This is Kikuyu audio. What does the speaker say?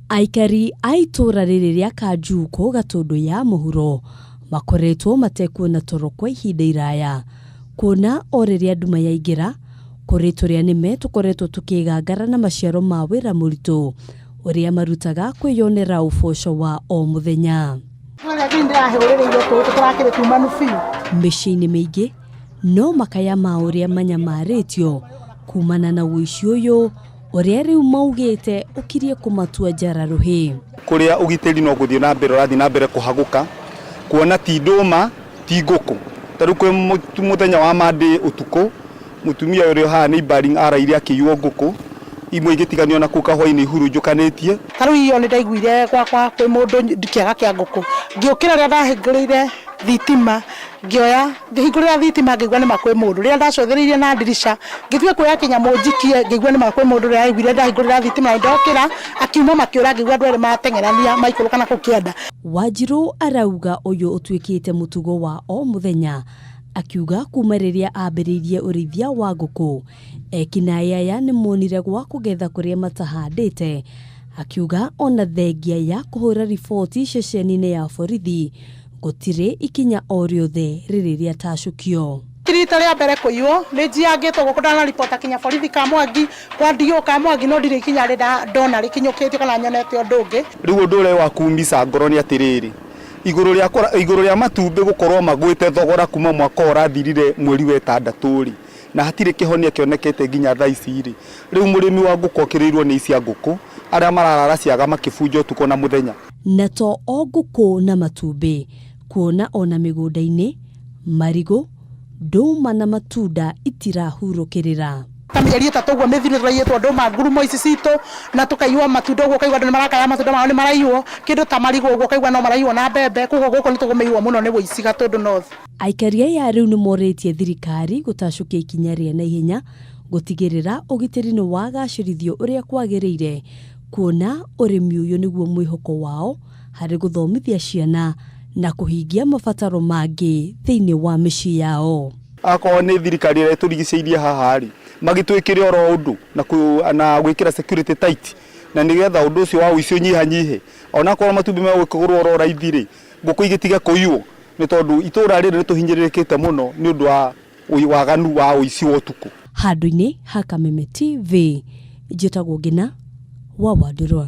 Aikari a itũũra rĩrĩ rĩa Kanjuko Gatũndũ ya mũhuro makoretwo matekuona toro kwa ihinda iraya kuona o rĩrĩa nduma yaingĩra kũrĩ tũrĩa nĩme tũkoretwo tũkĩgangara na maciaro ma wĩra mũritũ ũrĩa marutaga kwĩyonera ũboco wa o mũthenya. Mĩciĩ-inĩ mĩingĩ no makaya ma ũrĩa manyamarĩtio kumana na ũici ũyũ ũrĩa rĩu maugĩte ũkirie kũmatua njara rũhĩ. Kũrĩa ũgitĩri no gũthiĩ na mbere ũrathiĩ na mbere kũhagũka, kuona ti ndũma ti ngũkũ. Ta rĩu kwĩ mũthenya wa Monday ũtukũ, mũtumia ũrĩa ũhaha neighbouring araire akĩiywo ngũkũ, imwe igĩtiganio na kũu kahũa-inĩ ihurunjũkanĩtie. Ta rĩu iyo nĩ ndaiguire gwakwa kwĩ mũndũ kĩaga kĩa ngũkũ, ngĩũkĩra rĩrĩa ndahingũrĩire thitima ngĩoya ngĩhingũrĩra thitima ngĩigua nĩma kwĩ mũndũ, rĩrĩa ndacũthĩrĩirie na ndirica ngĩtua kuoya kĩnyamũ njikie ngĩigua nĩma kwĩ mũndũ ũrĩa ndaiguire ndahingũrĩra thitima na ndokĩra akiuma makĩũra ngĩigua andũ erĩ mateng'erania maikũrũka na kũu kĩanda. Wanjirũ arauga ũyũ ũtuĩkĩte mũtugo wa o mũthenya, akiuga kuma rĩrĩa ambĩrĩirie ũrĩithia wa ngũkũ, ekinaĩ aya nĩmonire gwa kũgetha kũrĩa matahandĩte, akiuga ona thengia ya kũhũra riboti ceceni-inĩ ya borithi gũtirĩ ikinya o rĩothe rĩrĩ rĩatacũkio. Ti rita rĩa mbere kũiywo, nĩ njiyangĩtwo gũkũ ndanaribota kinya borithi Kamwangi, kwa DO Kamwangi no ndirĩ ikinya rĩ ndona rĩkinyũkĩtio kana nyonete ũndũ ũngĩ. Rĩu ũndũ ũrĩa wa kuumica ngoro nĩ atĩrĩrĩ, igũrũ rĩa igũrũ rĩa matumbĩ gũkorwo magwĩte thogora kuma mwaka ũyũ ũrathirire mweri wa ĩtandatũ rĩ, na hatirĩ kĩhonia kĩonekete nginya thaa ici rĩ, rĩu mũrĩmi wa ngũkũ okĩrĩirwo nĩ ici a ngũkũ arĩa mararara ciaga makĩbunja ũtukũ na mũthenya. Na to o ngũkũ na matumbĩ, kuona ona mĩgũnda-inĩ, marigũ, ndũma na matunda itirahurũkĩrĩra. Ta mĩeri ĩtatũ ũguo mĩthiru tũraiyĩtwo ndũma ngurumo ici citũ na tũkaiywo matunda ũguo ũkaigua andũ nĩ marakaya matunda mao nĩ maraiywo, kĩndũ ta marigũ ũguo ũkaigua no maraiywo na mbembe, koguo gũkũ nĩ tũgũmĩirwo mũno nĩ ũici Gatũndũ North. Aikari aya rĩu nĩ morĩtie thirikari gũtacũkia ikinya rĩa naihenya gũtigĩrĩra ũgitĩri nĩ wagacĩrithio ũrĩa kwagĩrĩire kuona ũrĩmi ũyũ nĩguo mwĩhoko wao harĩ gũthomithia ciana na kũhingia mabataro mangĩ thĩinĩ wa mĩciĩ yao. Akorwo nĩ thirikari ĩrĩa ĩtũrigicĩirie haha rĩ, magĩtwĩkĩre oro ũndũ na na gwĩkĩra security tight na nĩgetha ũndũ ũcio wa ũici ũnyihanyihe. Onakorwo matumbĩ megũkĩgũrwo oro raithi rĩ, ngũkũ igĩtige kũiywo nĩ tondũ itũra rĩrĩ nĩtũhinyĩrĩrĩkĩte mũno nĩ ũndũ wa waganu wa ũici wa ũtukũ. Handũ-inĩ ha Kameme TV, njĩtagwo Ngina wa Wandũrwa.